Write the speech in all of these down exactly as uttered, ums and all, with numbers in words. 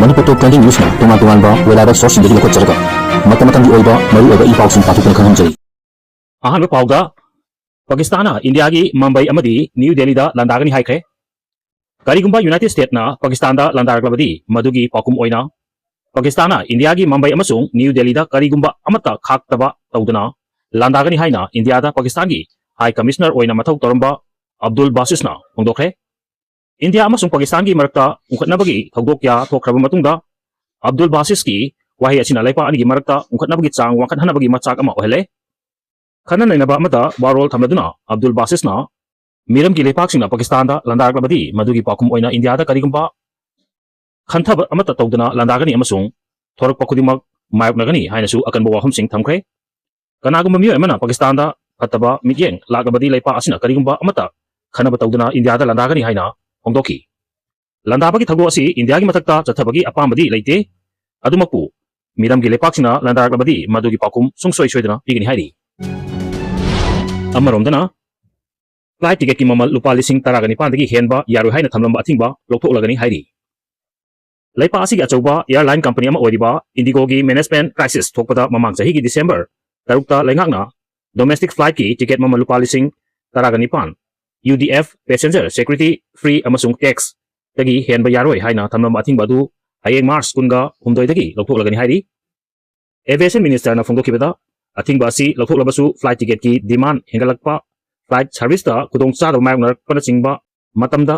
ꯃꯅꯤꯄꯨꯔ ꯇꯣꯞ twenty ꯅ꯭ꯌꯨꯁꯅ ꯇꯣꯉꯥꯟ ꯇꯣꯉꯥꯟꯕ web ꯁꯣꯔꯁꯁꯤꯡꯗꯒꯤ ꯂꯧꯈꯠꯆꯔꯒ ꯃꯇꯝ ꯃꯇꯝꯒꯤ ꯑꯣꯏꯕ ꯃꯔꯨꯑꯣꯏꯕ ꯏ ꯄꯥꯎꯁꯤꯡ ꯄꯥꯊꯣꯛꯇꯨꯅ ꯈꯪꯍꯟꯖꯔꯤ꯫ ꯑꯍꯥꯟꯕ ꯄꯥꯎꯗ, ꯄꯥꯀꯤꯁꯇꯥꯟꯅ ꯏꯟꯗꯤꯌꯥꯒꯤ ꯃꯝꯕꯩ ꯑꯃꯗꯤ ꯅ꯭ꯌꯨ ꯗꯦꯜꯂꯤꯗ ꯂꯥꯟꯗꯥꯒꯅꯤ ꯍꯥꯏꯈ꯭ꯔꯦ꯫ ꯀꯔꯤꯒꯨꯝꯕ ꯌꯨꯅꯥꯏꯇꯦꯗ ꯁ꯭ꯇꯦꯠꯅ ꯄꯥꯀꯤꯁꯇꯥꯟꯗ ꯂꯥꯟꯗꯥꯔꯛꯂꯕꯗꯤ, ꯃꯗꯨꯒꯤ ꯄꯥꯎꯈꯨꯝ ꯑꯣꯏꯅ ꯄꯥꯀꯤꯁꯇꯥꯟꯅ ꯏꯟꯗꯤꯌꯥꯒꯤ ꯃꯝꯕꯩ ꯑꯃꯁꯨꯡ ꯅ꯭ꯌꯨ ꯗꯦꯜꯂꯤꯗ ꯀꯔꯤꯒꯨꯝꯕ ꯑꯃꯠꯇ ꯈꯥꯛꯇꯕ ꯇꯧꯗꯅ ꯂꯥꯟꯗꯥꯒꯅꯤ ꯍꯥꯏꯅ ꯏꯟꯗꯤꯌꯥꯗ ꯄꯥꯀꯤꯁꯇꯥꯟꯒꯤ ꯍꯥꯏ ꯀꯃꯤꯁꯅꯔ ꯑꯣꯏꯅ ꯃꯊꯧ ꯇꯧꯔꯝꯕ ꯑꯕꯗꯨꯜ ꯕꯥꯁꯤꯁꯅ ꯐꯣꯡꯗꯣꯛꯈ꯭ꯔꯦ꯫ ꯏꯟꯗꯤꯌꯥ ꯑꯃꯁꯨꯡ ꯄꯥꯀꯤꯁꯇꯥꯟꯒꯤ ꯃꯔꯛꯇ ꯎꯪꯈꯠꯅꯕꯒꯤ ꯊꯧꯗꯣꯛ ꯀꯌꯥ ꯊꯣꯛꯈ꯭ꯔꯕ ꯃꯇꯨꯡꯗ, ꯑꯕꯗꯨꯜ ꯕꯥꯁꯤꯁꯀꯤ ꯋꯥꯍꯩ ꯑꯁꯤꯅ ꯂꯩꯄꯥꯛ ꯑꯅꯤꯒꯤ ꯃꯔꯛꯇ ꯎꯪꯈꯠꯅꯕꯒꯤ ꯆꯥꯡ ꯋꯥꯡꯈꯠꯍꯟꯅꯕꯒꯤ ꯃꯆꯥꯛ ꯑꯃ ꯑꯣꯏꯍꯜꯂꯦ꯫ ꯈꯟꯅ ꯅꯩꯅꯕ ꯑꯃꯗ ꯋꯥꯔꯣꯜ ꯊꯝꯂꯗꯨꯅ ꯑꯕꯗꯨꯜ ꯕꯥꯁꯤꯁꯅ ꯃꯤꯔꯝꯒꯤ ꯂꯩꯄꯥꯛꯁꯤꯡꯅ ꯄꯥꯀꯤꯁꯇꯥꯟꯗ ꯂꯥꯟꯗꯥꯔꯛꯂꯕꯗꯤ, ꯃꯗꯨꯒꯤ ꯄꯥꯎꯈꯨꯝ ꯑꯣꯏꯅ ꯏꯟꯗꯤꯌꯥꯗ ꯀꯔꯤꯒꯨꯝꯕ ꯈꯟꯊꯕ ꯑꯃꯠꯇ ꯇꯧꯗꯅ ꯂꯥꯟꯗꯥꯒꯅꯤ ꯑꯃꯁꯨꯡ ꯊꯣꯔꯛꯄ ꯈꯨꯗꯤꯡꯃꯛ ꯃꯥꯌꯣꯛꯅꯒꯅꯤ ꯍꯥꯏꯅꯁꯨ ꯑꯀꯟꯕ ꯋꯥꯐꯝꯁꯤꯡ ꯊꯝꯈ꯭ꯔꯦ꯫ ꯀꯅꯥꯒꯨꯝꯕ ꯃꯤꯑꯣꯏ ꯑꯃꯅ ꯄꯥꯀꯤꯁꯇꯥꯟꯗ ꯐꯠꯇꯕ ꯃꯤꯠꯌꯦꯡ ꯂꯥꯛꯂꯕꯗꯤ, ꯂꯩꯄꯥꯛ ꯑꯁꯤꯅ ꯀꯔꯤꯒꯨꯝꯕ ꯑꯃꯠꯇ ꯈꯟꯅꯕ ꯇꯧꯗꯅ ꯏꯟꯗꯤꯌꯥꯗ ꯂꯥꯟꯗꯥꯒꯅꯤ ꯍꯥꯏꯅ ꯐꯣꯡꯗꯣꯛꯈꯤ꯫ ꯂꯥꯟꯗꯥꯕꯒꯤ ꯊꯧꯗꯣꯛ ꯑꯁꯤ ꯏꯟꯗꯤꯌꯥꯒꯤ ꯃꯊꯛꯇ ꯆꯠꯊꯕꯒꯤ ꯑꯄꯥꯝꯕꯗꯤ ꯂꯩꯇꯦ꯫ ꯑꯗꯨꯃꯛꯄꯨ, ꯃꯤꯔꯝꯒꯤ ꯂꯩꯄꯥꯛꯁꯤꯡꯅ ꯂꯥꯟꯗꯥꯔꯛꯂꯕꯗꯤ, ꯃꯗꯨꯒꯤ ꯄꯥꯎꯈꯨꯝ ꯁꯨꯡꯁꯣꯏ ꯁꯣꯏꯗꯅ ꯄꯤꯒꯅꯤ ꯍꯥꯏꯔꯤ꯫ ꯑꯃꯔꯣꯝꯗꯅ, ꯐ꯭ꯂꯥꯏꯠ ꯇꯤꯀꯦꯠꯀꯤ ꯃꯃꯜ ꯂꯨꯄꯥ ꯂꯤꯁꯤꯡ ꯇꯔꯥꯒ ꯅꯤꯄꯥꯟꯗꯒꯤ ꯍꯦꯟꯕ ꯌꯥꯔꯣꯏ ꯍꯥꯏꯅ ꯊꯝꯂꯝꯕ ꯑꯊꯤꯡꯕ ꯂꯧꯊꯣꯛꯂꯒꯅꯤ ꯍꯥꯏꯔꯤ꯫ ꯂꯩꯄꯥꯛ ꯑꯁꯤꯒꯤ ꯑꯆꯧꯕ ꯑꯦꯌꯔꯂꯥꯏꯟ ꯀꯝꯄꯅꯤ ꯑꯃ ꯑꯣꯏꯔꯤꯕ ꯏꯟꯗꯤꯒꯣꯒꯤ ꯃꯦꯅꯦꯖꯃꯦꯟꯠ ꯀ꯭ꯔꯥꯏꯁꯤꯁ ꯊꯣꯛꯄꯗ ꯃꯃꯥꯡ ꯆꯍꯤꯒꯤ ꯗꯤꯁꯦꯝꯕꯔ ꯇꯔꯨꯛꯇ ꯂꯩꯉꯥꯛꯅ ꯗꯣꯃꯦꯁꯇꯤꯛ ꯐ꯭ꯂꯥꯏꯠꯀꯤ ꯇꯤꯀꯦꯠ ꯃꯃꯜ ꯂꯨꯄꯥ ꯂꯤꯁꯤꯡ ꯇꯔꯥꯒ ꯅꯤꯄꯥꯟ, U D F, passenger security free ꯑꯃꯁꯨꯡ ꯇꯦꯛꯁꯇꯒꯤ ꯍꯦꯟꯕ ꯌꯥꯔꯣꯏ ꯍꯥꯏꯅ ꯊꯝꯂꯝꯕ ꯑꯊꯤꯡꯕ ꯑꯗꯨ ꯍꯌꯦꯡ ꯃꯥꯔꯆ ꯀꯨꯟꯒ ꯍꯨꯝꯗꯣꯏꯗꯒꯤ ꯂꯧꯊꯣꯛꯂꯒꯅꯤ ꯍꯥꯏꯔꯤ꯫ ꯑꯦꯚꯤꯌꯦꯁꯟ ꯃꯤꯅꯤꯁꯇꯔꯅ ꯐꯣꯡꯗꯣꯛꯈꯤꯕꯗ, ꯑꯊꯤꯡꯕ ꯑꯁꯤ ꯂꯧꯊꯣꯛꯂꯕꯁꯨ ꯐ꯭ꯂꯥꯏꯠ ꯇꯤꯀꯦꯠꯀꯤ ꯗꯤꯃꯥꯟ ꯍꯦꯟꯒꯠꯂꯛꯄ, ꯐ꯭ꯂꯥꯏꯠ ꯁꯔꯚꯤꯁꯇ ꯈꯨꯗꯣꯡꯆꯥꯗꯕ ꯃꯥꯌꯣꯛꯅꯔꯛꯄꯅꯆꯤꯡꯕ ꯃꯇꯝꯗ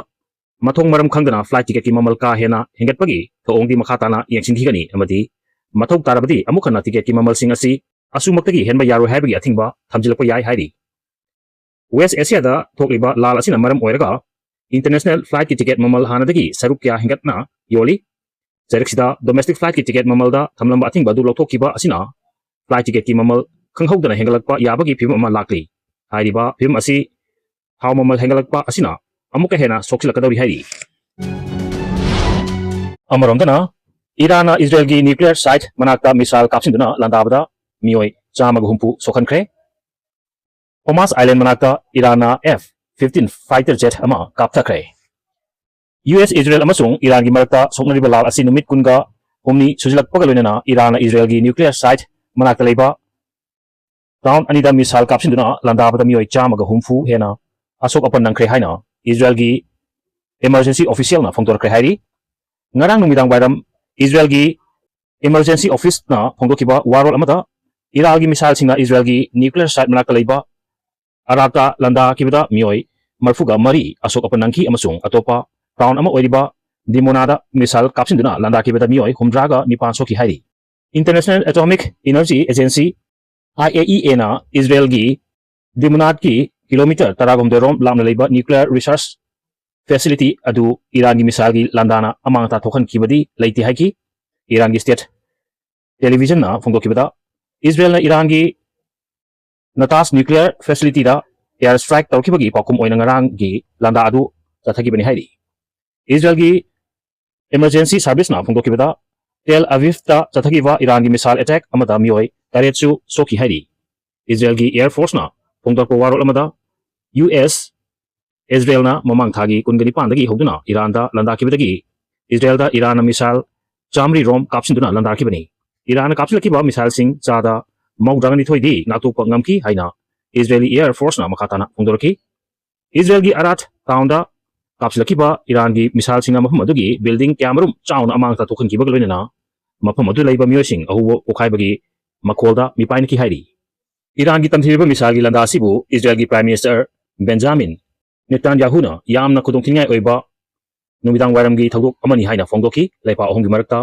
ꯃꯊꯣꯡ ꯃꯔꯝ ꯈꯪꯗꯅ ꯐ꯭ꯂꯥꯏꯠ ꯇꯤꯀꯦꯠꯀꯤ ꯃꯃꯜ ꯀꯥ ꯍꯦꯟꯅ ꯍꯦꯟꯒꯠꯄꯒꯤ ꯊꯧꯑꯣꯡꯗꯤ ꯃꯈꯥ ꯇꯥꯅ ꯌꯦꯡꯁꯤꯟꯈꯤꯒꯅꯤ ꯑꯃꯗꯤ ꯃꯊꯧ ꯇꯥꯔꯕꯗꯤ ꯑꯃꯨꯛ ꯍꯟꯅ ꯇꯤꯀꯦꯠꯀꯤ ꯃꯃꯜꯁꯤꯡ ꯑꯁꯤ ꯑꯁꯨꯃꯛꯇꯒꯤ ꯍꯦꯟꯕ ꯌꯥꯔꯣꯏ ꯍꯥꯏꯕꯒꯤ ꯑꯊꯤꯡꯕ ꯊꯝꯖꯤꯜꯂꯛꯄ ꯌꯥꯏ ꯍꯥꯏꯔꯤ꯫ ꯋꯦꯁ ꯑꯦꯁꯤꯌꯥꯗ ꯊꯣꯛꯂꯤꯕ ꯂꯥꯜ ꯑꯁꯤꯅ ꯃꯔꯝ ꯑꯣꯏꯔꯒ ꯏꯟꯇꯔꯅꯦꯁꯅꯦꯜ ꯐ꯭ꯂꯥꯏꯠꯀꯤ ꯇꯤꯀꯦꯠ ꯃꯃꯜ ꯍꯥꯟꯅꯗꯒꯤ ꯁꯔꯨꯛ ꯀꯌꯥ ꯍꯦꯟꯒꯠꯅ ꯌꯣꯜꯂꯤ꯫ ꯆꯩꯔꯛꯁꯤꯗ ꯗꯣꯃꯦꯁꯇꯤꯛ ꯐ꯭ꯂꯥꯏꯠꯀꯤ ꯇꯤꯀꯦꯠ ꯃꯃꯜꯗ ꯊꯝꯂꯝꯕ ꯑꯊꯤꯡꯕ ꯑꯗꯨ ꯂꯧꯊꯣꯛꯈꯤꯕ ꯑꯁꯤꯅ ꯐ꯭ꯂꯥꯏꯠ ꯇꯤꯀꯦꯠꯀꯤ ꯃꯃꯜ ꯈꯪꯍꯧꯗꯅ ꯍꯦꯟꯒꯠꯂꯛꯄ ꯌꯥꯕꯒꯤ ꯐꯤꯚꯝ ꯑꯃ ꯂꯥꯛꯂꯤ꯫ ꯍꯥꯏꯔꯤꯕ ꯐꯤꯚꯝ ꯑꯁꯤ ꯊꯥꯎ ꯃꯃꯜ ꯍꯦꯟꯒꯠꯂꯛꯄ ꯑꯁꯤꯅ ꯑꯃꯨꯛꯀ ꯍꯦꯟꯅ ꯁꯣꯛꯆꯤꯜꯂꯛꯀꯗꯧꯔꯤ ꯍꯥꯏꯔꯤ꯫ ꯑꯃꯔꯣꯝꯗꯅ, ꯏꯔꯥꯟꯅ ꯏꯖꯔꯦꯜꯒꯤ ꯅ꯭ꯌꯨꯀ꯭ꯂꯤꯌꯔ ꯁꯥꯏꯠ ꯃꯅꯥꯛꯇ ꯃꯤꯁꯥꯏꯜ ꯀꯥꯞꯁꯤꯟꯗꯨꯅ ꯂꯥꯟꯗꯥꯕꯗ ꯃꯤꯑꯣꯏ ꯆꯥꯝꯃꯒ ꯍꯨꯝꯐꯨ ꯁꯣꯛꯍꯟꯈ꯭ꯔꯦ꯫ ꯍꯣꯃꯥꯁ ꯑꯥꯏꯂꯦꯟ ꯃꯅꯥꯛꯇ ꯏꯔꯥꯟꯅ ꯑꯦꯐ ꯐꯤꯐꯇꯤꯟ ꯐꯥꯏꯇꯔ ꯖꯦꯠ ꯑꯃ ꯀꯥꯞꯊꯈ꯭ꯔꯦ꯫ ꯌꯨ ꯑꯦꯁ, ꯏꯖꯔꯦꯜ ꯑꯃꯁꯨꯡ ꯏꯔꯥꯟꯒꯤ ꯃꯔꯛꯇ ꯁꯣꯛꯅꯔꯤꯕ ꯂꯥꯜ ꯑꯁꯤ ꯅꯨꯃꯤꯠ ꯀꯨꯟꯒ ꯍꯨꯝꯅꯤ ꯁꯨꯖꯤꯜꯂꯛꯄꯒ ꯂꯣꯏꯅꯅ ꯏꯔꯥꯟꯅ ꯏꯖꯔꯦꯜꯒꯤ nuclear site ꯃꯅꯥꯛꯇ ꯂꯩꯕ town ꯑꯅꯤꯗ missile ꯀꯥꯞꯁꯤꯟꯗꯨꯅ ꯂꯥꯟꯗꯥꯕꯗ ꯃꯤꯑꯣꯏ ꯆꯥꯝꯃꯒ ꯍꯨꯝꯐꯨ ꯍꯦꯟꯅ ꯑꯁꯣꯛ ꯑꯄꯟ ꯅꯪꯈ꯭ꯔꯦ ꯍꯥꯏꯅ ꯏꯖꯔꯦꯜꯒꯤ emergency officialꯅ ꯐꯣꯡꯗꯣꯔꯛꯈ꯭ꯔꯦ ꯍꯥꯏꯔꯤ꯫ ꯉꯔꯥꯡ ꯅꯨꯃꯤꯗꯥꯡ ꯋꯥꯏꯔꯝ ꯏꯖꯔꯦꯜꯒꯤ emergency officeꯅ ꯐꯣꯡꯗꯣꯛꯈꯤꯕ ꯋꯥꯔꯣꯜ ꯑꯃꯗ, ꯏꯔꯥꯟꯒꯤ missileꯁꯤꯡꯅ ꯏꯖꯔꯦꯜꯒꯤ nuclear site ꯃꯅꯥꯛꯇ ꯂꯩꯕ ꯑꯔꯥꯠꯇ ꯂꯥꯟꯗꯥꯈꯤꯕꯗ ꯃꯤꯑꯣꯏ ꯃꯔꯤꯐꯨꯒ ꯃꯔꯤ ꯑꯁꯣꯛ ꯑꯄꯟ ꯅꯪꯈꯤ ꯑꯃꯁꯨꯡ ꯑꯇꯣꯞꯄ town ꯑꯃ ꯑꯣꯏꯔꯤꯕ ꯗꯤꯃꯣꯅꯥꯗ missile ꯀꯥꯞꯁꯤꯟꯗꯨꯅ ꯂꯥꯟꯗꯥꯈꯤꯕꯗ ꯃꯤꯑꯣꯏ ꯍꯨꯝꯗ꯭ꯔꯥꯒ ꯅꯤꯄꯥꯟ ꯁꯣꯛꯈꯤ ꯍꯥꯏꯔꯤ꯫ International Atomic Energy Agency, IAEAꯅ ꯏꯖꯔꯦꯜꯒꯤ ꯗꯤꯃꯣꯅꯥꯠꯀꯤ ꯀꯤꯂꯣꯃꯤꯇꯔ ꯇꯔꯥꯍꯨꯝꯗꯣꯏ ꯔꯣꯝ ꯂꯥꯞꯅ ꯂꯩꯕ nuclear research facility ꯑꯗꯨ ꯏꯔꯥꯟꯒꯤ missileꯒꯤ ꯂꯥꯟꯗꯥꯅ ꯑꯃꯥꯡ ꯑꯇꯥ ꯊꯣꯛꯍꯟꯈꯤꯕꯗꯤ ꯂꯩꯇꯦ ꯍꯥꯏꯈꯤ꯫ ꯏꯔꯥꯟꯒꯤ state televisionꯅ ꯐꯣꯡꯗꯣꯛꯈꯤꯕꯗ, ꯏꯖꯔꯦꯜꯅ ꯏꯔꯥꯟꯒꯤ ꯅꯇꯥꯁ nuclear facilityꯗ air strike ꯇꯧꯔꯛꯈꯤꯕꯒꯤ ꯄꯥꯎꯈꯨꯝ ꯑꯣꯏꯅ ꯉꯔꯥꯡꯒꯤ ꯂꯥꯟꯗꯥ ꯑꯗꯨ ꯆꯠꯊꯈꯤꯕꯅꯤ ꯍꯥꯏꯔꯤ꯫ ꯏꯖꯔꯦꯜꯒꯤ emergency serviceꯅ ꯐꯣꯡꯗꯣꯛꯈꯤꯕꯗ, ꯇꯦꯜ ꯑꯕꯤꯕꯇ ꯆꯠꯊꯈꯤꯕ ꯏꯔꯥꯟꯒꯤ missile attack ꯑꯃꯗ ꯃꯤꯑꯣꯏ ꯇꯔꯦꯠꯁꯨ ꯁꯣꯛꯈꯤ ꯍꯥꯏꯔꯤ꯫ ꯏꯖꯔꯦꯜꯒꯤ air forceꯅ ꯐꯣꯡꯗꯣꯔꯛꯄ ꯋꯥꯔꯣꯜ ꯑꯃꯗ, ꯌꯨ ꯑꯦꯁ, ꯏꯖꯔꯦꯜꯅ ꯃꯃꯥꯡ ꯊꯥꯒꯤ ꯀꯨꯟꯒ ꯅꯤꯄꯥꯟꯗꯒꯤ ꯍꯧꯗꯨꯅ ꯏꯔꯥꯟꯗ ꯂꯥꯟꯗꯥꯈꯤꯕꯗꯒꯤ ꯏꯖꯔꯦꯜꯗ ꯏꯔꯥꯟꯅ missile ꯆꯥꯃꯔꯤ ꯔꯣꯝ ꯀꯥꯞꯁꯤꯟꯗꯨꯅ ꯂꯥꯟꯗꯥꯈꯤꯕꯅꯤ꯫ ꯏꯔꯥꯟꯅ ꯀꯥꯞꯁꯤꯜꯂꯛꯈꯤꯕ missileꯁꯤꯡ ꯆꯥꯗ ꯃꯧꯗ꯭ꯔꯥꯒ ꯅꯤꯊꯣꯏꯗꯤ ꯉꯥꯛꯊꯣꯛꯄ ꯉꯝꯈꯤ ꯍꯥꯏꯅ ꯏꯖꯔꯦꯂꯤ air forceꯅ ꯃꯈꯥ ꯇꯥꯅ ꯐꯣꯡꯗꯣꯔꯛꯈꯤ꯫ ꯏꯖꯔꯦꯜꯒꯤ ꯑꯔꯥꯠ townꯗ ꯀꯥꯞꯁꯤꯜꯂꯛꯈꯤꯕ ꯏꯔꯥꯟꯒꯤ missileꯁꯤꯡꯅ ꯃꯐꯝ ꯑꯗꯨꯒꯤ building ꯀꯌꯥꯃꯔꯨꯝ ꯆꯥꯎꯅ ꯑꯃꯥꯡ ꯑꯇꯥ ꯊꯣꯛꯍꯟꯈꯤꯕꯒ ꯂꯣꯏꯅꯅ ꯃꯐꯝ ꯑꯗꯨꯗ ꯂꯩꯕ ꯃꯤꯑꯣꯏꯁꯤꯡ ꯑꯍꯧꯕ ꯄꯣꯛꯈꯥꯏꯕꯒꯤ ꯃꯈꯣꯜꯗ ꯃꯤꯄꯥꯏꯅꯈꯤ ꯍꯥꯏꯔꯤ꯫ ꯏꯔꯥꯟꯒꯤ ꯇꯝꯊꯤꯔꯕ missileꯒꯤ ꯂꯥꯟꯗꯥ ꯑꯁꯤꯕꯨ ꯏꯖꯔꯦꯜꯒꯤ Prime Minister Benjamin Netanyahuꯅ ꯌꯥꯝꯅ ꯈꯨꯗꯣꯡꯊꯤꯅꯤꯡꯉꯥꯏ ꯑꯣꯏꯕ ꯅꯨꯃꯤꯗꯥꯡ ꯋꯥꯏꯔꯝꯒꯤ ꯊꯧꯗꯣꯛ ꯑꯃꯅꯤ ꯍꯥꯏꯅ ꯐꯣꯡꯗꯣꯛꯈꯤ꯫ ꯂꯩꯄꯥꯛ ꯑꯍꯨꯝꯒꯤ ꯃꯔꯛꯇ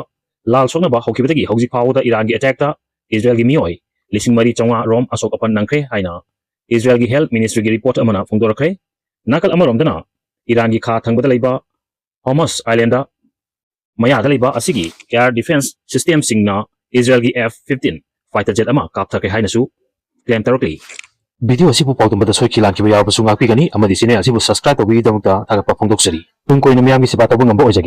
ꯂꯥꯜ ꯁꯣꯛꯅꯕ ꯍꯧꯈꯤꯕꯗꯒꯤ ꯍꯧꯖꯤꯛ ꯐꯥꯎꯕꯗ ꯏꯔꯥꯟꯒꯤ attackꯇ ꯏꯖꯔꯦꯜꯒꯤ ꯃꯤꯑꯣꯏ ꯂꯤꯁꯤꯡ ꯃꯔꯤ ꯆꯥꯝꯃꯉꯥ ꯔꯣꯝ ꯑꯁꯣꯛ ꯑꯄꯟ ꯅꯪꯈ꯭ꯔꯦ ꯍꯥꯏꯅ ꯏꯖꯔꯦꯜꯒꯤ health ministryꯒꯤ report ꯑꯃꯅ ꯐꯣꯡꯗꯣꯔꯛꯈ꯭ꯔꯦ꯫ ꯅꯥꯀꯜ ꯑꯃꯔꯣꯝꯗꯅ ꯏꯔꯥꯟꯒꯤ ꯈꯥ ꯊꯪꯕꯗ ꯂꯩꯕ Hormuz islandꯗ ꯃꯌꯥꯗ ꯂꯩꯕ ꯑꯁꯤꯒꯤ air defence systemꯁꯤꯡꯅ ꯏꯖꯔꯦꯜꯒꯤ F fifteen fighter jet ꯑꯃ ꯀꯥꯞꯊꯈ꯭ꯔꯦ ꯍꯥꯏꯅꯁꯨ claim ꯇꯧꯔꯛꯂꯤ꯫ Video ꯑꯁꯤꯕꯨ ꯄꯥꯎꯗꯝꯕꯗ ꯁꯣꯏꯈꯤ ꯂꯥꯟꯈꯤꯕ ꯌꯥꯎꯔꯕꯁꯨ ꯉꯥꯛꯄꯤꯒꯅꯤ ꯑꯃꯗꯤ channel ꯑꯁꯤꯕꯨ subscribe ꯇꯧꯕꯤꯕꯒꯤꯗꯃꯛꯇ ꯊꯥꯒꯠꯄ ꯐꯣꯡꯗꯣꯛꯆꯔꯤ꯫ ꯇꯨꯡ ꯀꯣꯏꯅ ꯃꯤꯌꯥꯝꯒꯤ ꯁꯦꯕꯥ ꯇꯧꯕ ꯉꯝꯕ ꯑꯣꯏꯖꯒꯦ꯫